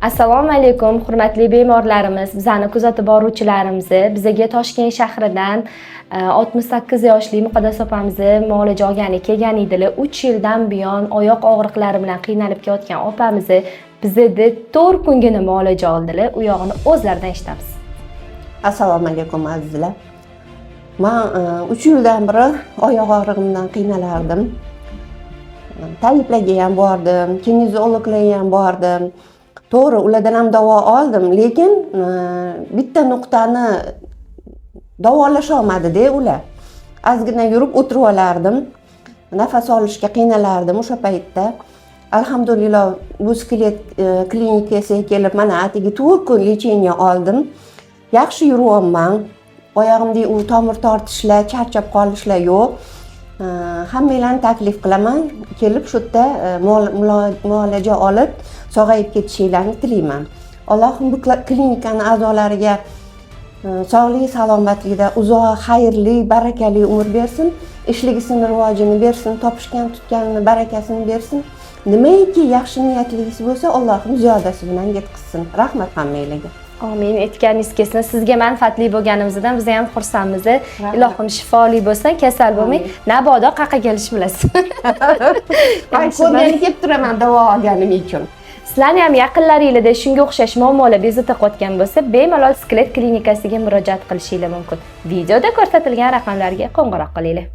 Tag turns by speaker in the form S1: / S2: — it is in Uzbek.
S1: Assalomu alaykum, hurmatli bemorlarimiz, bizani kuzatib boruvchilarimiz. Bizaga Toshkent shahridan 68 yoshli Muqaddas opamizni muolaja olgani kelgan edilar. 3 yildan buyon oyoq og'riqlari bilan qiynalib kelayotgan opamizni bizada 4 kungina muolaja oldilar. U yog'ini o'zlaridan eshitamiz.
S2: Assalomu alaykum, azizlar. Man 3 yildan beri oyoq og'rig'imdan qiynalardim. Tabiblarga ham bordim, kineziologlarga ham bordim. To'g'ri, ulardan ham davo oldim, lekin bitta nuqtani davolasholmadida ular. Ozgina yurib o'tirib olardim, nafas olishga qiynalardim. O'sha paytda, alhamdulillah, bu Skelet klinikasiga kelib, mana atigi 4 kun лечение oldim. Yaxshi yuryapman. Oyog'imdagi u tomir tortishlar, charchab qolishlar yo'q. Hammanglarni taklif qilaman, kelib shu yerda muolaja olib, sog'ayib ketishinglarni tilayman. Allohim bu klinikani a'zolariga sog'lik, salomatlikda uzoq, xayrli, barakali umr bersin, ishligisini rivojini bersin, topishgan tutganini barakasini bersin. Nimaiki yaxshi niyatlisi bo'lsa, Allohim ziyodasi bilan yetkazsin. Rahmat hammanglarga.
S1: Amin, aytganingiz kelsin. Sizga manfaatli bo'lganimizdan biz ham xursandmiz. Ilohim shifoli bo'lsin, kasal bo'lmang. Mabodo qayerqa kelishni bilasiz.
S2: Man ko'rgani kelib turaman davo olganim uchun.
S1: Sizlarni ham yaqinlaringlarda shunga o'xshash muammolar bezovta qilayotgan bo'lsa, bemalol Skelet klinikasiga murojaat qilishinglar mumkin. Videoda ko'rsatilgan raqamlarga qo'ng'iroq qilinglar.